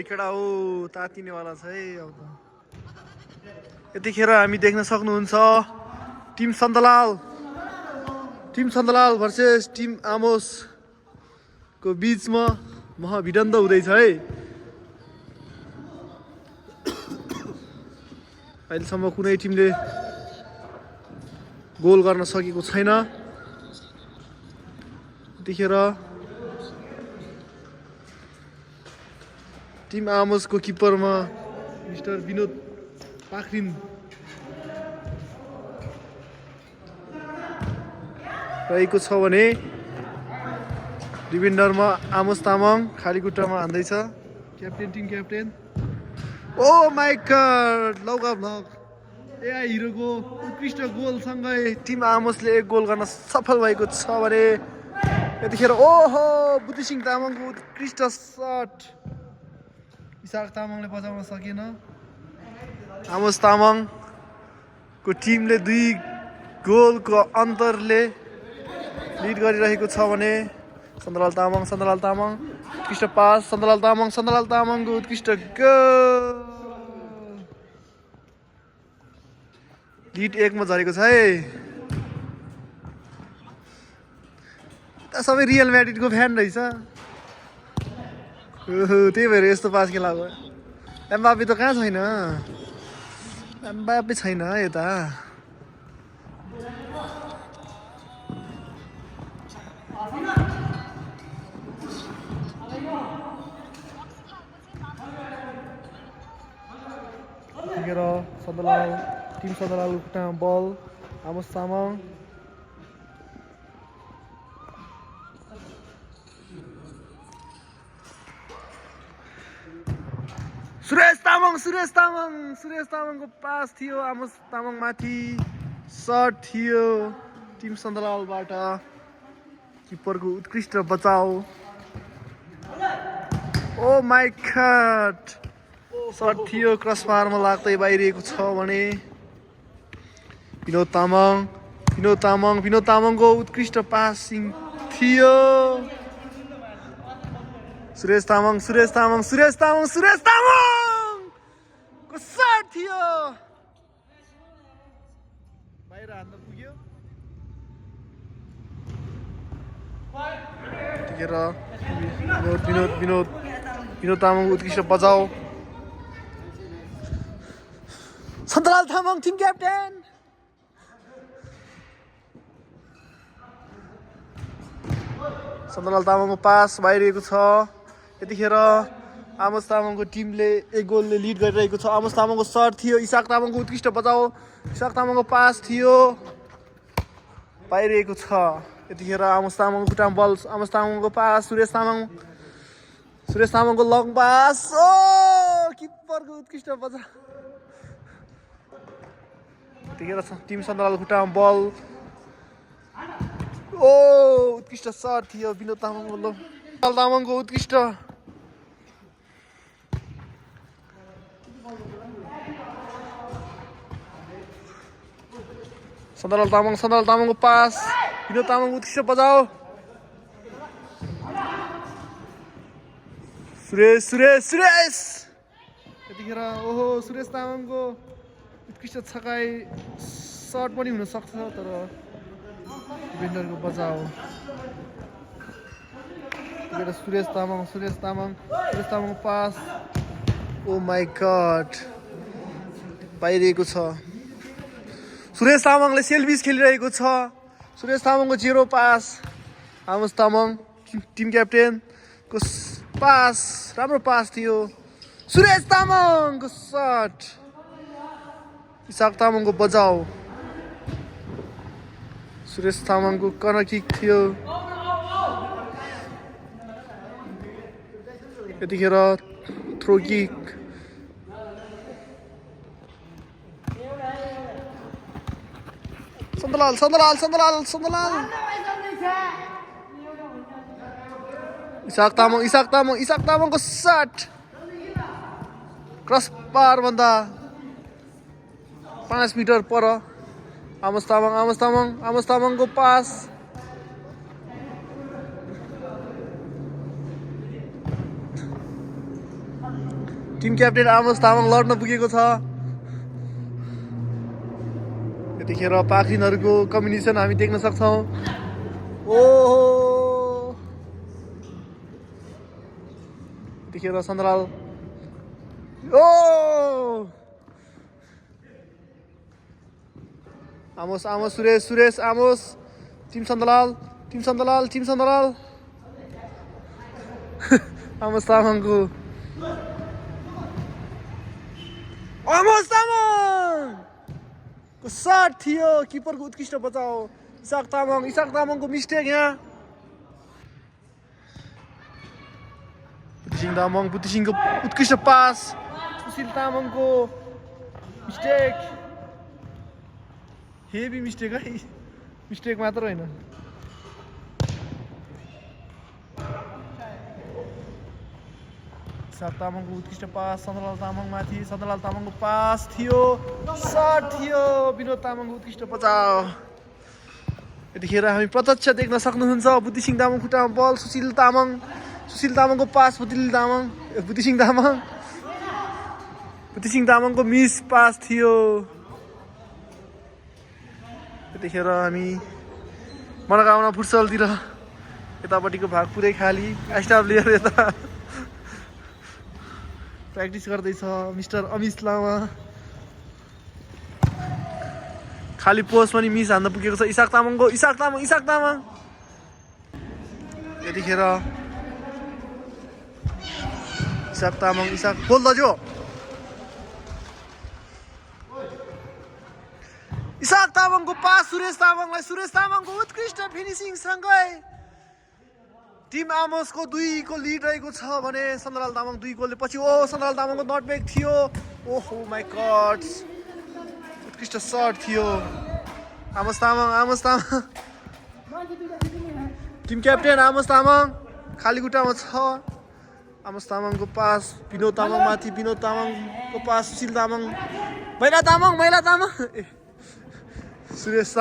केटा हो तातिनेवाला छ है अब त यतिखेर हामी देख्न सक्नुहुन्छ टिम सन्तलाल भर्सेस टिम आमोस को बीचमा महाभिडन्त हुँदैछ है अहिलेसम्म कुनै टिमले गोल गर्न सकेको छैन यतिखेर टिम आमोसको किपरमा मिस्टर विनोद पाखरिन रहेको छ भने डिफेन्डरमा आमोस तामाङ खाली खुट्टामा हान्दैछ team captain oh my god लौका भ्लग एआई हिरोको उत्कृष्ट गोलसँगै टिम आमोसले एक गोल गर्न सफल भएको छ भने यतिखेर ओहो बुद्धिसिंह तामाङको उत्कृष्ट सट इसाक तामाङले बचाउन सकेन आमोस तामाङको टिमले 2 गोलको अन्तरले लिड गरिरहेको छ भने सन्दलाल तामाङ उत्कृष्ट पास सन्दलाल तामाङको उत्कृष्ट गोल लिड 1 मा झरेको छ है सबै रियल म्याड्रिडको फ्यान रहेछ त्यही भएर यस्तो पास खेलाको एम्बापे त कहाँ छैन एम्बापे छैन यता टिम सन्दलाल खुट्टामा बल आमोस तामाङ सुरेश तामाङको पास थियो आमोस तामाङ माथि शट थियो टिम सन्दलालबाट किपरको उत्कृष्ट बचाउ ओ माय गॉड शट थियो क्रसबारमा लाग्दै बाहिरिएको छ भने विनोद तामाङको उत्कृष्ट पासिङ थियो सुरेश तामाङको शट थियो बाहिर हान्न पुग्यो त्यतिखेर विनोद तामाङको उत्कृष्ट बचाउ सन्तलाल तामाङ टिम क्याप्टेन सन्तलाल तामाङको पास बाहिरिएको छ यतिखेर आमोस तामाङको टिमले 1 गोलले लिड गरिरहेको छ आमोस तामाङको शट थियो इसाक तामाङको उत्कृष्ट बचाउ इसाक तामाङको पास थियो बाहिरिएको छ यतिखेर आमोस तामाङको खुट्टामा बल आमोस तामाङको पास सुरेश तामाङको लङ पास ओ किपरको उत्कृष्ट बचाउ यतिखेर टिम सन्तलाल खुट्टामा बल ओ उत्कृष्ट शट थियो विनोद तामाङको उत्कृष्ट सन्दलाल तामाङको पास विनोद तामाङको उत्कृष्ट बचाउ सुरेश यतिखेर ओहो सुरेश तामाङको उत्कृष्ट छकाई शट पनि हुन सक्छ तर डिफेन्डरको बचाउ सुरेश तामाङको पास ओ माय गॉड बाहिरिएको छ सुरेश तामाङले सेल्फिस खेलिरहेको छ सुरेश तामाङको 0 पास आमोस तामाङ टिम क्याप्टेनको पास राम्रो पास थियो सुरेश तामाङको शट इसाक तामाङको बचाउ सुरेश तामाङको कर्नर किक थियो यतिखेर थ्रो किक सन्दलाल इसाक तामाङको शट क्रस बार भन्दा 5 मिटर पर आमोस तामाङको pass team captain Amos Tamang लड्न पुगेको छ। यतिखेर पाखरिनहरूको कम्बिनेसन हामी देख्न सक्छौँ। ओहो यतिखेर सन्दलाल ओ आमोस आमोस सुरेश सुरेश आमोस टिम सन्दलाल आमोस तामाङको आमोस तामाङको सट थियो। किपरको उत्कृष्ट बचाउ इसाक तामाङको मिस्टेक यहाँ। बुद्धिसिंहको उत्कृष्ट पास सुशील तामाङको मिस्टेक हेभी मिस्टेक है मिस्टेक मात्र होइन। इसाक तामाङको उत्कृष्ट पास सन्दलाल तामाङमाथि सन्दलाल तामाङको पास थियो सट थियो विनोद तामाङको उत्कृष्ट बचाउ। यतिखेर हामी प्रत्यक्ष देख्न सक्नुहुन्छ बुद्धिसिंह तामाङ खुट्टामा बल सुशील तामाङको पास बुद्धिसिंह तामाङको मिस पास थियो। यतिखेर हामी मनोकामना फुटसलतिर यतापट्टिको भाग पुरै खाली स्टाफ लिएर यता प्र्याक्टिस गर्दैछ मिस्टर अमिश लामा। खाली पोस्ट पनि मिस हान्न पुगेको छ इसाक तामाङ यतिखेर इसाक बोल दाजु इसाक तामाङको पास सुरेश तामाङको उत्कृष्ट फिनिसिङ सँगै टिम आमोसको 2 को लिड रहेको छ भने सन्दलाल तामाङ 2 गोलले पछि सन्दलाल तामाङको नटब्याक थियो। ओहो माई गॉड उत्कृष्ट सर्ट थियो। आमोस तामाङ टिम क्याप्टेन आमोस तामाङ खाली खुट्टामा छ। आमोस तामाङको पास विनोद तामाङको पास सुशील तामाङ मैला तामाङ सुरेश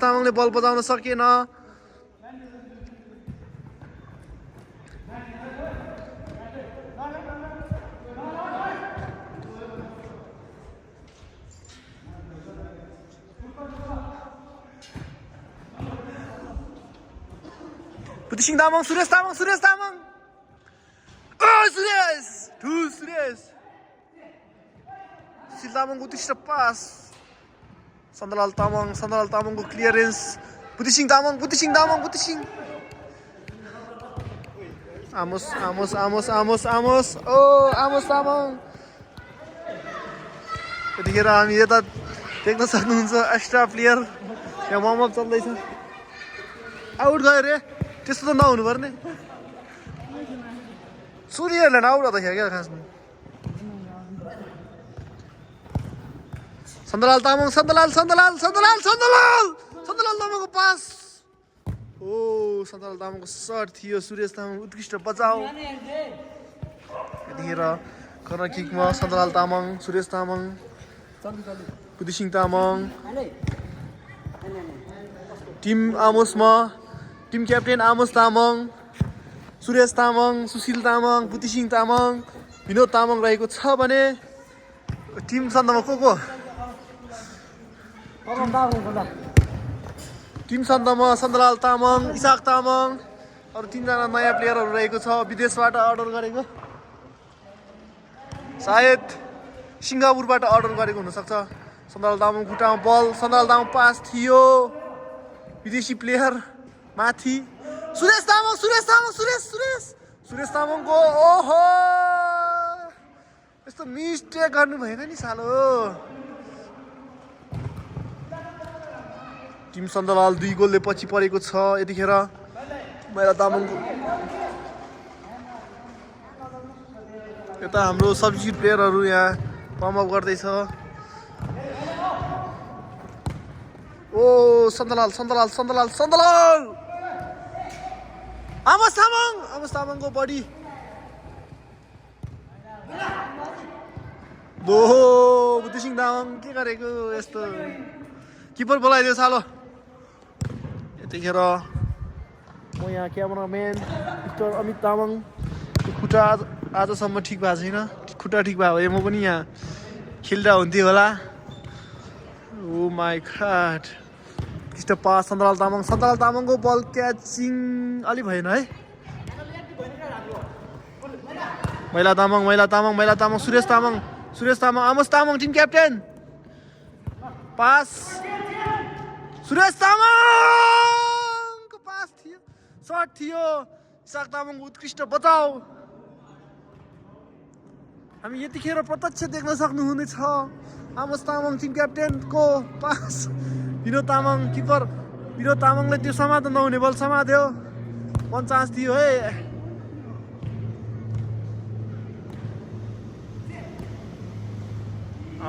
तामाङले बल बजाउन सकेन। बुद्धिसिंह तामाङ सुरेश सुशील तामाङको उत्कृष्ट पास सन्दलाल तामाङको क्लियरेन्स बुद्धिसिंह आमोस तामाङ यतिखेर हामी यता देख्न सक्नुहुन्छ एक्स्ट्रा प्लेयर यहाँ वार्मअप चल्दैछ। आउट गयो रे त्यस्तो त नहुनु पर्ने सूर्यहरूले आउट त क्या खासमा। सन्दलाल तामाङको पास सन्दलाल तामाङको सर्ट थियो सुरेश तामाङ उत्कृष्ट बचाउ। यतिखेर कर्नर किकमा सन्दलाल तामाङ सुरेश तामाङ बुद्धिसिंह तामाङ टिम आमोसमा टिम क्याप्टेन आमोस तामाङ सुरेश तामाङ सुशील तामाङ बुद्धिसिंह तामाङ विनोद तामाङ रहेको छ भने टिम सन्दमा को टिम सन्दमा सन्दलाल तामाङ इसाक तामाङ अरू 3 जना नयाँ प्लेयरहरू रहेको छ विदेशबाट अर्डर गरेको सायद सिङ्गापुरबाट अर्डर गरेको हुनसक्छ। सन्दलाल तामाङ खुट्टामा बल सन्दलाल तामाङ पास थियो विदेशी प्लेयर माथि सुरेश तामाङको ओहो यस्तो मिस्टेक गर्नु भएन नि सालो। टिम सन्दलाल 2 गोलले पछि परेको छ। यतिखेर मैला तामाङको यता हाम्रो सब्स्टिट्युट प्लेयरहरू यहाँ वार्मअप गर्दैछ। सन्दलाल आमोस तामाङको बडी बुद्धिसिंह तामाङ के गरेको यस्तो किपर बोलाइदियो सालो। यतिखेर म यहाँ क्यामेराम्यान मिस्टर अमित तामाङ खुट्टा आजसम्म ठिक भएको छैन खुट्टा ठिक भयो भए म पनि यहाँ खेल्दा हुन्थ्यो होला oh my god Krishna pass Santalal तामाङको बल क्याचिङ अलि भएन है Maila Tamang Suresh Tamang Amos Tamang team captain pass Suresh तामाङको पास थियो सर्ट थियो इसाक तामाङको उत्कृष्ट बचाउ हामी यतिखेर प्रत्यक्ष देख्न सक्नुहुनेछ आमोस तामाङ टिम क्याप्टेनको पास विनोद तामाङ किपर विनोद तामाङले त्यो समात्न नहुने बल समात्यो 50 थियो है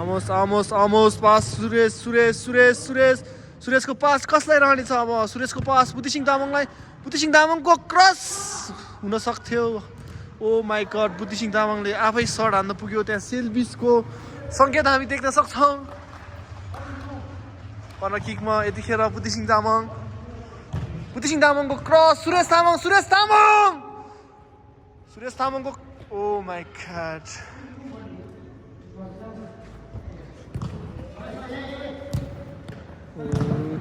आमोस पास सुरेशको पास कसलाई रहनेछ अब सुरेशको पास बुद्धिसिंह तामाङको क्रस हुन सक्थ्यो ओ माई गॉड बुद्धिसिंह तामाङले आफै सर्ट हान्न पुग्यो त्यहाँ सेल्बिसको संकेत हामी देख्न सक्छौँ कर्नर किकमा यतिखेर बुद्धिसिंह तामाङको क्रस सुरेश तामाङको ओ माई गॉड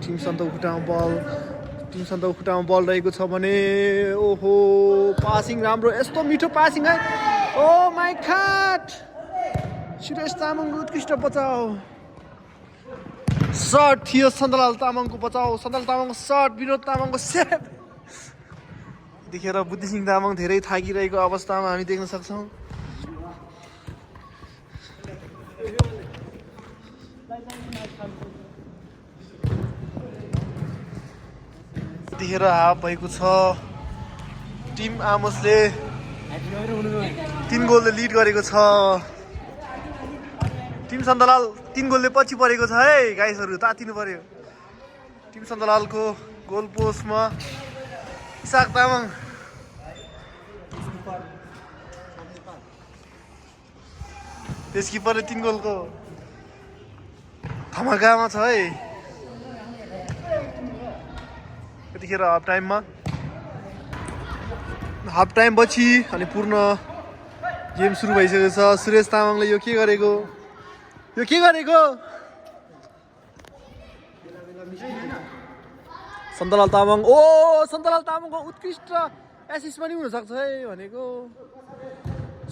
टिम सन्तोको खुट्टामा बल रहेको छ भने ओहो पासिङ राम्रो यस्तो मिठो पासिङ है ओ माई गॉड सुरेश तामाङको उत्कृष्ट बचाउ सर्ट थियो सन्तलाल तामाङको बचाउ सन्तलाल तामाङको सर्ट विनोद तामाङको सेभ देखेर बुद्धिसिंह तामाङ धेरै थाकिरहेको अवस्थामा हामी देख्न सक्छौँ यतिखेर हाफ भएको छ टिम आमोसले 3 गोलले लिड गरेको छ टिम सन्तलाल 3 गोलले पछि परेको छ है गाइसहरू तातिनु पर्यो टिम सन्तलालको गोल पोस्टमा इसाक तामाङ त्यस किपरले 3 गोलको धमाकामा छ है यतिखेर हाफ टाइम पछि अनि पूर्ण गेम सुरु भइसकेको छ सुरेश तामाङले यो के गरेको सन्तलाल तामाङको उत्कृष्ट एसिस्ट पनि हुनसक्छ है भनेको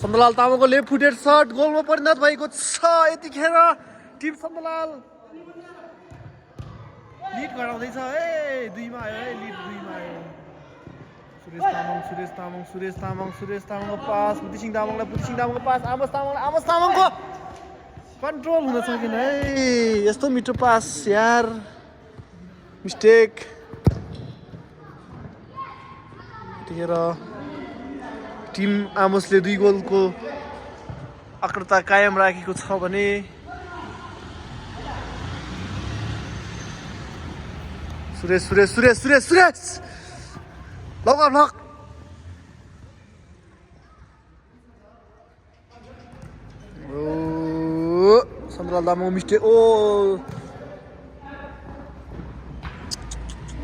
सन्तलाल तामाङको लेफ्ट फुटेड सर्ट गोलमा परिणत भएको छ यतिखेर टिम सन्तलाल लिड गराउँदैछ है 2 मा आयो है लिड 2 मा आयो सुरेश तामाङको पास बुद्धिसिंह तामाङको पास आमोस तामाङको कन्ट्रोल हुन सकेन है यस्तो मिठो पास यार मिस्टेक यतिखेर टिम आमोसले 2 गोलको अग्रता कायम राखेको छ भने सुरेश लग सन्तलाल तामाङको मिस्टेक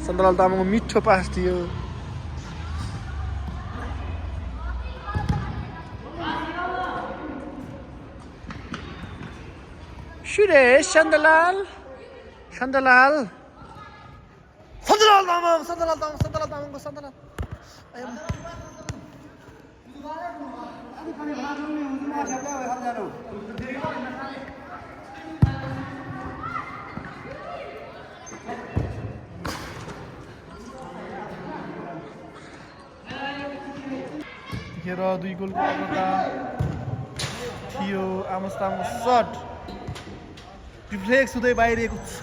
सन्तलाल तामाङको मिठो पास थियो सुरेश सन्तलाल यतिखेर 2 गोलको अग्रता थियो आमोस तामाङको सर्ट रिफ्लेक्स हुँदै बाहिरिएको छ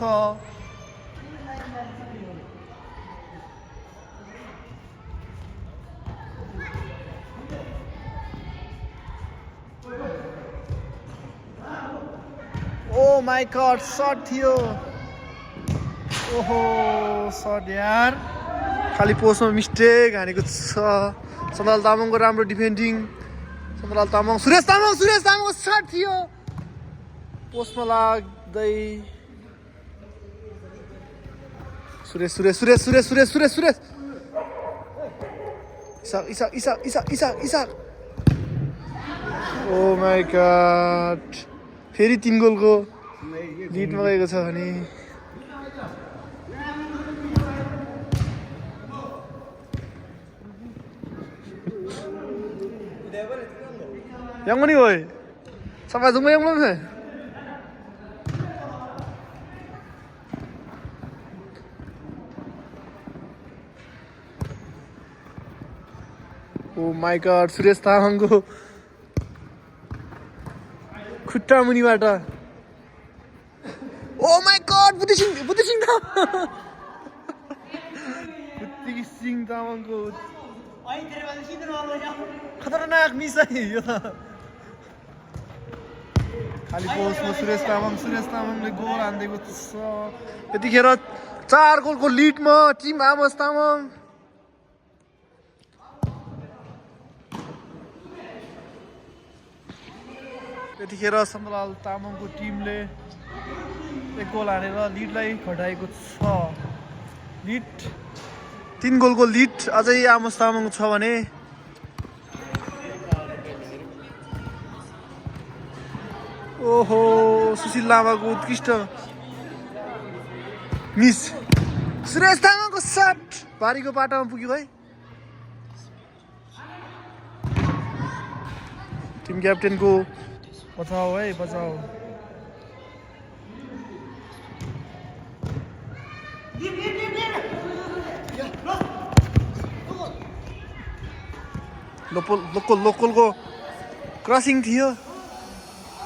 ओ माई गॉड सर्ट थियो ओहो सर्ट यार खाली पोस्टमा मिस्टेक हानेको छ सन्तलाल तामाङको राम्रो डिफेन्डिङ सन्तलाल तामाङ सुरेश तामाङको सर्ट थियो पोस्टमा लाग्दै Suresh Isaac oh my god फेरि 3 गोलको लिडमा गएको छ भने 영원히 왜? 잠깐 정말 영원해. 오 माई गॉड सुरेश तामाङको खुट्टा मुनिबाट ओ माई गॉड बुद्धिसिंह तामाङको खतरनाक मिस है यो त खाली पोस्टमा सुरेश तामाङले गोल हान्दिएको छ यतिखेर 4 गोलको लिडमा टिम आमोस तामाङ यतिखेर सन्दलाल तामाङको टिमले 1 गोल हानेर लिडलाई घटाएको छ लिड 3 गोलको लिड अझै आमोस तामाङ छ भने ओहो सुशील लामाको उत्कृष्ट मिस सुरेश तामाङको सट भारीको पाटामा पुग्यो है टिम क्याप्टेनको बचाओ है बचाओ लोकलको क्रसिङ थियो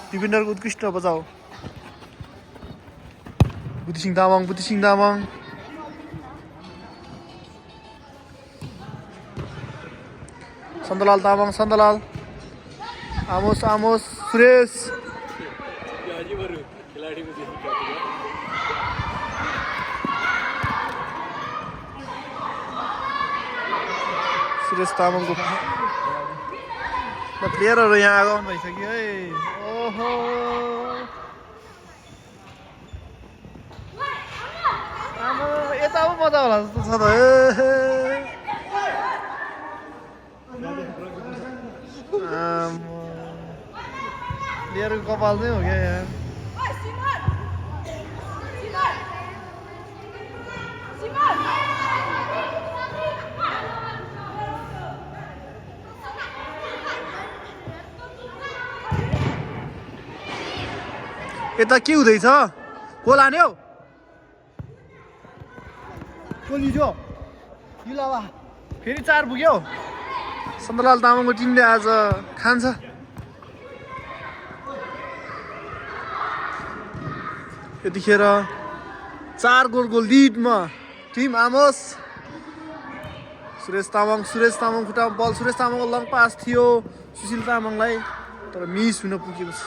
डिफेन्डरको उत्कृष्ट बचाओ बुद्धिसिंह तामाङ सन्दलाल तामाङ आमोस सुरेश तामाङको प्लेयरहरू यहाँ आगमन भइसक्यो है ओहो आमा यता पो मजा होला जस्तो छ त प्लेयरको कपाल चाहिँ हो क्या यहाँ यता के हुँदैछ गोल हान्यो गोल हिजो युलावा फेरि 4 पुग्यो सन्दलाल तामाङको टिमले आज खान्छ यतिखेर 4 गोलको लिडमा टिम आमोस सुरेश तामाङ खुट्टामा बल सुरेश तामाङको लङ पास थियो सुशील तामाङलाई तर मिस हुन पुगेको छ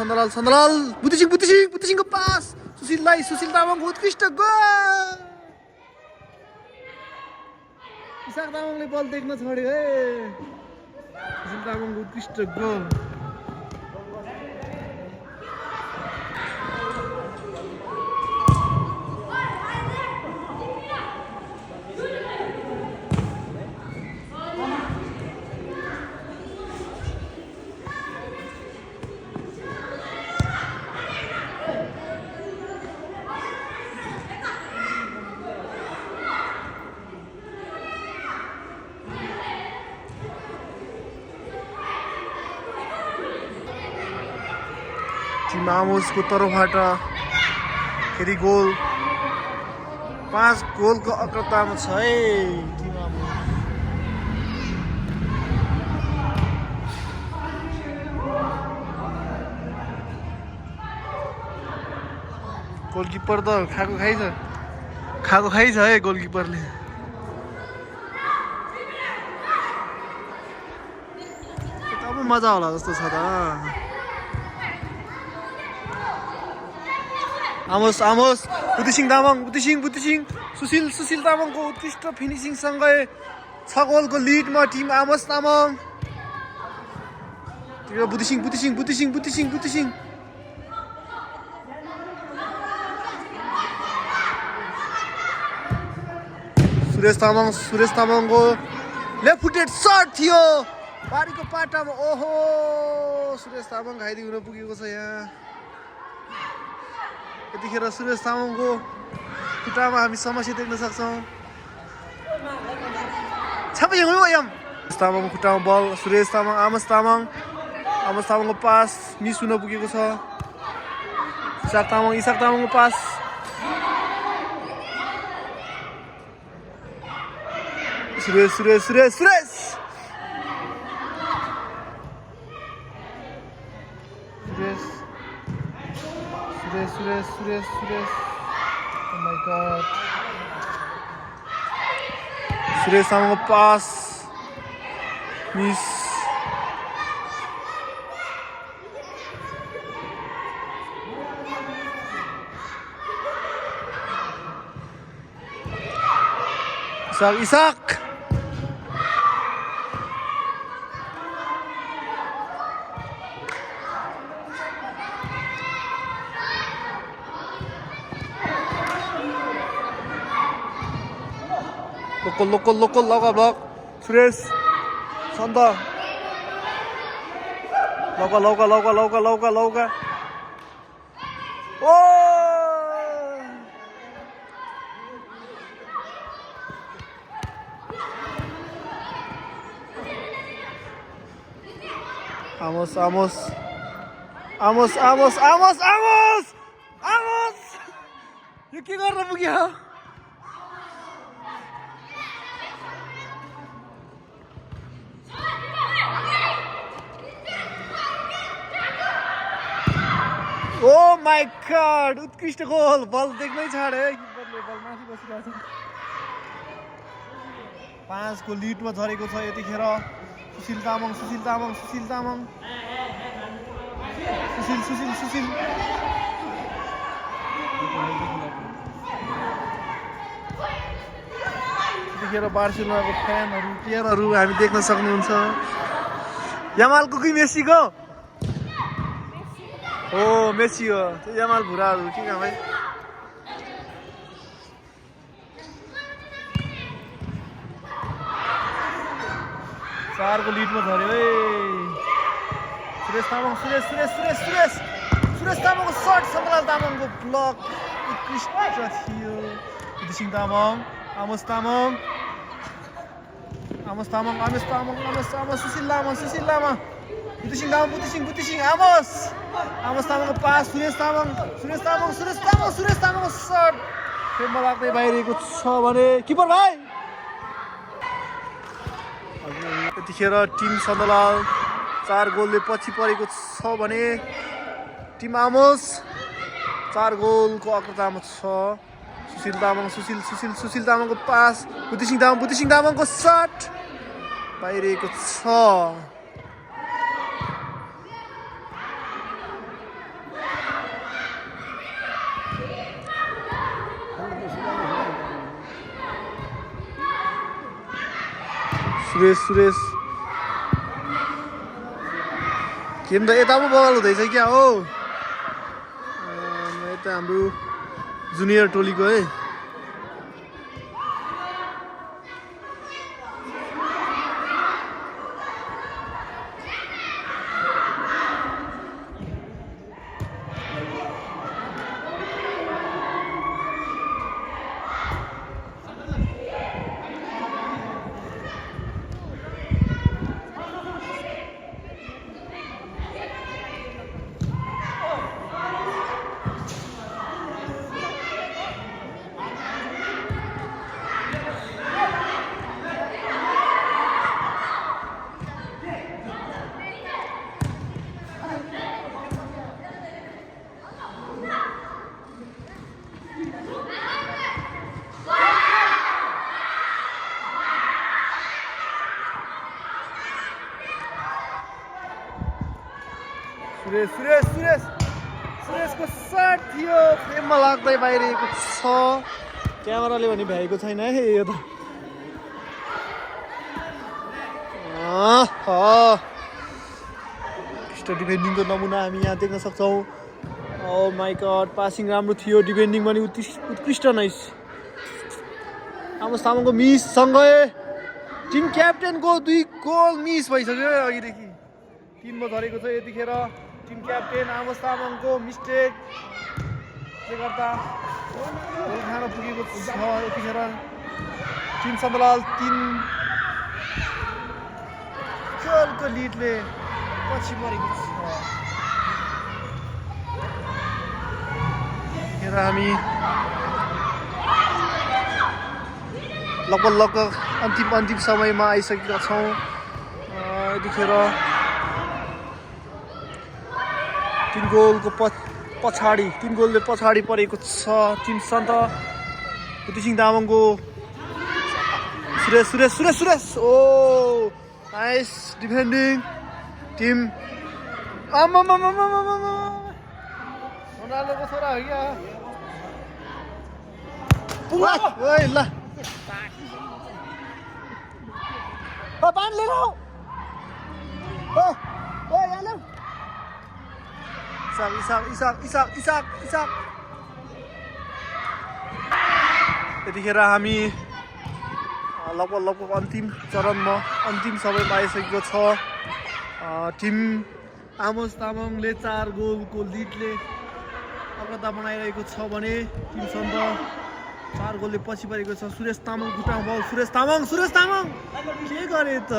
सन्दलाल बुद्धिसिंहको पास सुशील तामाङको उत्कृष्ट गोल इसाक तामाङले बल देख्न छोड्यो है सुशील तामाङको उत्कृष्ट गोल टिम आमोसको तर्फबाट फेरि गोल 5 गोलको अग्रतामा छ है टिम आमोस गोलकिपर त खाएको खाइ छ है गोलकिपरले अब मजा होला जस्तो छ त आमोस बुद्धिसिंह तामाङ सुशील तामाङको उत्कृष्ट फिनिसिङ सँगै 6 गोलको लिडमा टिम आमोस तामाङ बुद्धिसिंह सुरेश तामाङको लेफ्ट फुटेड सर्ट थियो बारीको पाटामा ओहो सुरेश तामाङ घाइते हुन पुगेको छ यहाँ यतिखेर सुरेश तामाङको खुट्टामा हामी समस्या देख्न सक्छौँ सुरेश तामाङको खुट्टामा बल सुरेश तामाङ आमस तामाङको पास मिस हुन पुगेको छ इसाक तामाङको pass Suresh oh my god Suresh तामाङको पास मिस इसाक लोकल लगा ब्लॉक सुरेश संदा लगा ओ आमोस यो के गर्न पुग्यो ओ माय गॉड उत्कृष्ट गोल बल देख्नै छाडे किपरले बल माथि बसिरहेछ 5 को लिडमा झरेको छ यतिखेर सुशील तामाङ यतिखेर बार्सिलोनाको प्लेयरहरू हामी देख्न सक्नुहुन्छ यामालको कि मेसीको ओ मेसी हो त्यो यामाल भुराहरू के काम है 4 को लिडमा झर्यो है सुरेश तामाङको सर्ट सम्बलाल तामाङको ब्लक उत्कृष्ट थियो बुद्धिसिंह तामाङ आमस तामाङ सुशील लामा बुद्धिसिंह आमस तामाङको पास सुरेश तामाङको सर्ट फ्रेममा लाग्दै बाहिरिएको छ भने किपर भाइ यतिखेर टिम सन्दलाल 4 गोलले पछि परेको छ भने टिम आमोस 4 गोलको अग्रतामा छ सुशील तामाङको पास बुद्धिसिंह तामाङको सर्ट बाहिरिएको छ सुरेश गेम त यता पो बल हुँदैछ क्या हो यता हाम्रो जुनियर टोलीको है सुरेशको सर्ट थियो फ्रेममा लाग्दै बाहिरिएको छ क्यामेराले भने भ्याएको छैन है यो त डिफेन्डिङको नमुना हामी यहाँ देख्न सक्छौँ ओ माई गॉड पासिङ राम्रो थियो डिफेन्डिङ पनि उत्कृष्ट नाइस आमस तामाङको मिस सँगै टिम क्याप्टेनको 2 गोल मिस भइसक्यो अघिदेखि। टिममा झरेको छ यतिखेर टिम क्याप्टेन आमोस तामाङको मिस्टेक गर्दा गोल खान पुगेको छ यतिखेर टिम सन्दलाल 3 गोलको लिडले पछि परेको छ। यतिखेर हामी लगभग अन्तिम समयमा आइसकेका छौँ। यतिखेर 3 गोलको पछाडि 3 गोलले पछाडि परेको छ टिम सन्त बुद्धिसिंह तामाङको। सुरेश ओ नाइस डिफेन्डिङ टिम। रोनाल्डोको छोरा हो क्या ओइ ल पानी लिएर आऊ इसाक यतिखेर हामी लगभग अन्तिम चरणमा अन्तिम समयमा आइसकेको छ। टिम आमोस तामाङले 4 गोलको लिडले अग्रता बनाइरहेको छ भने टिम सन्त 4 गोलले पछि परेको छ। सुरेश तामाङ खुट्टामा बल सुरेश तामाङ के गरे त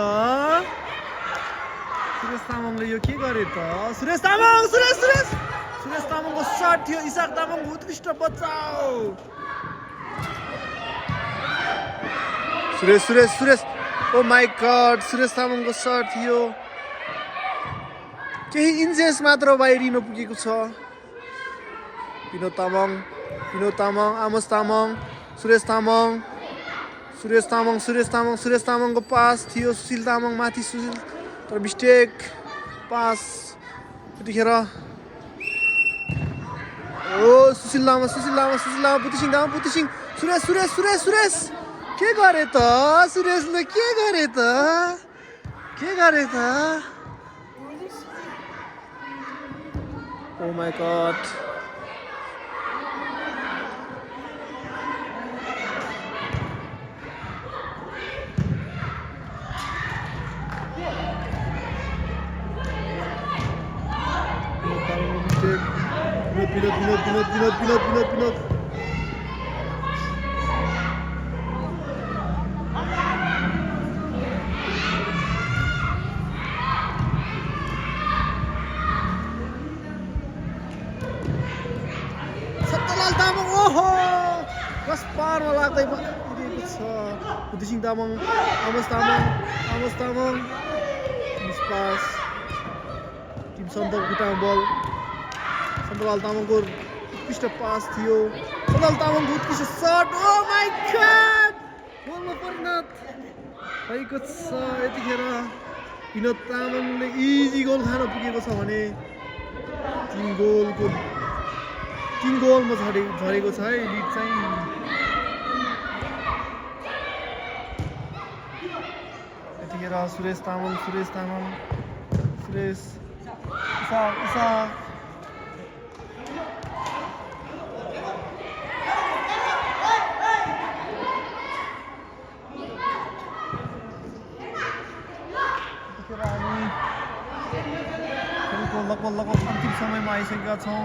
सुरेश तामाङले यो के गरे त सुरेश तामाङको सर्ट थियो इसाक तामाङको उत्कृष्ट बचाउ। सुरेश ओ माई गॉड सुरेश तामाङको सर्ट थियो केही इन्चेस मात्र बाहिरिन पुगेको छ। विनोद तामाङ आमोस तामाङ सुरेश तामाङको पास थियो सुशील तामाङ माथि सुशील तर मिस्टेक पास। यतिखेर ओ सुशील लामा बुद्धिसिंह सुरेश के गरे त सुरेशले के गरे त ओ माई गॉड विनोद सत्यलाल तामाङ ओहो बस पारमा लाग्दै पुगेको छ। बुद्धिसिंह तामाङ आमोस तामाङ पास टिम सन्त खुट्टामा बल सन्तलाल तामाङको उत्कृष्ट पास थियो सन्तलाल तामाङको उत्कृष्ट सर्ट ओ माई गॉड गोलमा परिणत भएको छ। यतिखेर विनोद तामाङले इजी गोल खान पुगेको छ भने 3 गोलमा झरेको छ है लिड चाहिँ। यतिखेर सुरेश तामाङ इसा लगभग अन्तिम समयमा आइसकेका छौँ।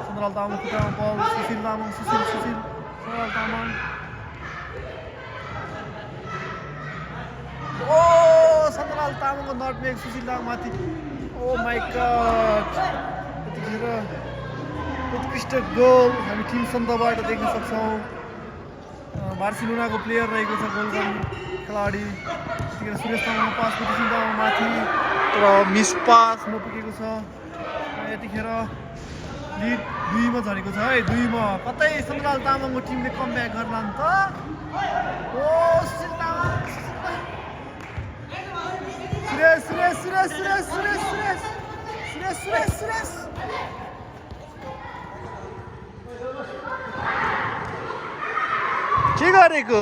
सन्तलाल तामाङ खुट्टामा बल सुशील सन्तलाल तामाङ ओ सन्तलाल तामाङको नटमेक सुशील तामाङ माथि ओ माई गॉड। यतिखेर उत्कृष्ट गोल हामी टिम सन्तबाट देख्न सक्छौँ। बार्सिलोनाको प्लेयर रहेको छ गोल गर्ने खेलाडी। यतिखेर सुरेश तामाङको पास सुशील तामाङ माथि तर मिस पास नपुगेको छ। यतिखेर लिड 2 मा झरेको छ है 2 मा कतै सन्तलाल तामाङको टिमले कमब्याक गर्ला नि त ओ सुशील तामाङ सुरेश के गरेको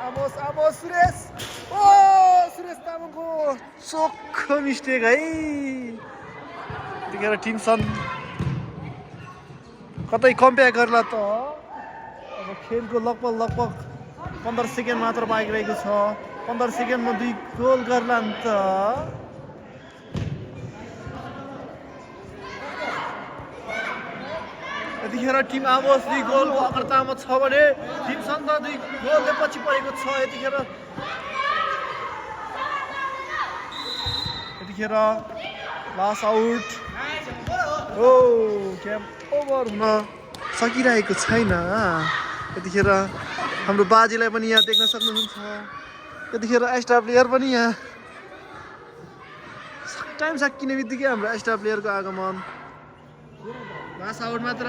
आमोस सुरेश ओ सुरेश तामाङको चोखो मिस्टेक है। यतिखेर टिम सन कतै कमब्याक गर्ला त अब खेलको लगभग 15 सेकेन्ड मात्र बाँकी रहेको छ। 15 सेकेन्डमा 2 गोल गर्ला नि त यतिखेर टिम आमोस 2 गोलको अग्रतामा छ भने टिम सन्त 2 गोलले पछि परेको छ यतिखेर लास्ट आउट ओ गेम ओभर हुन सकिरहेको छैन यतिखेर हाम्रो बाजेलाई पनि यहाँ देख्न सक्नुहुन्छ यतिखेर एक्स्ट्रा प्लेयर पनि यहाँ टाइम सकिने बित्तिकै हाम्रो एक्स्ट्रा प्लेयरको आगमन लास्ट आउट मात्र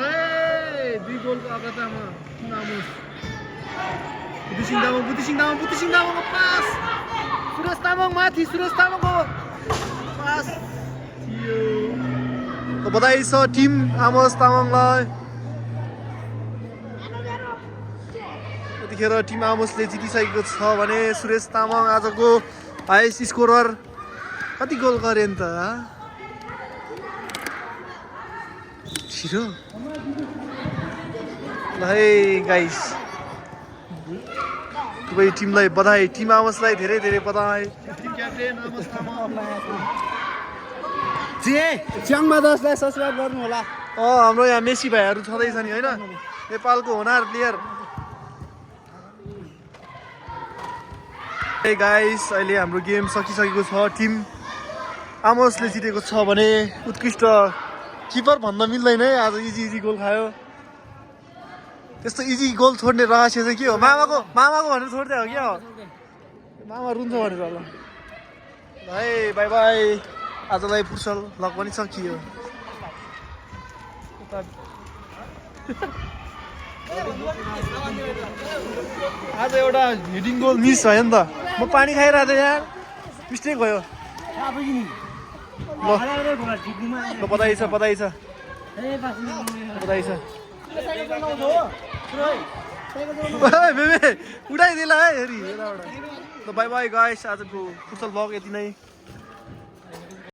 2 गोलको अग्रतामा टिम आमोस बुद्धिसिंह तामाङको पास सुरेश तामाङ माथि सुरेश तामाङको पास थियो बधाई छ टिम आमोस तामाङलाई यतिखेर टिम आमोसले जितिसकेको छ भने सुरेश तामाङ आजको हाइएस्ट स्कोरर कति गोल गरे नि त छिरो ल है गाइस दुवै टिमलाई बधाई टिम आमोसलाई धेरै धेरै बधाई टिम क्याप्टेन आमोस तामाङ जे च्याङमा 10 लाई सब्स्क्राइब गर्नु होला हाम्रो यहाँ मेसी भाइहरू छँदैछ नि हैन नेपालको होनार प्लेयर हे गाइस अहिले हाम्रो गेम सकिसकेको छ टिम आमोसले जितेको छ भने उत्कृष्ट किपर भन्न मिल्दैन है आज इजी गोल खायो त्यस्तो इजी गोल छोड्ने रहस्य चाहिँ के हो मामाको भनेर छोड्दै हो क्या मामा रुन्छ भनेर होला है बाई बाई आजलाई फुटसल लक पनि सकियो आज एउटा हेडिङ गोल मिस भयो नि त म पानी खाइरहेको थिएँ यार मिस्टेक भयो ल बधाई छ उठाइदिएला है हेरी ल बाई बाई गाइस आजको फुटसल ब्लग यति नै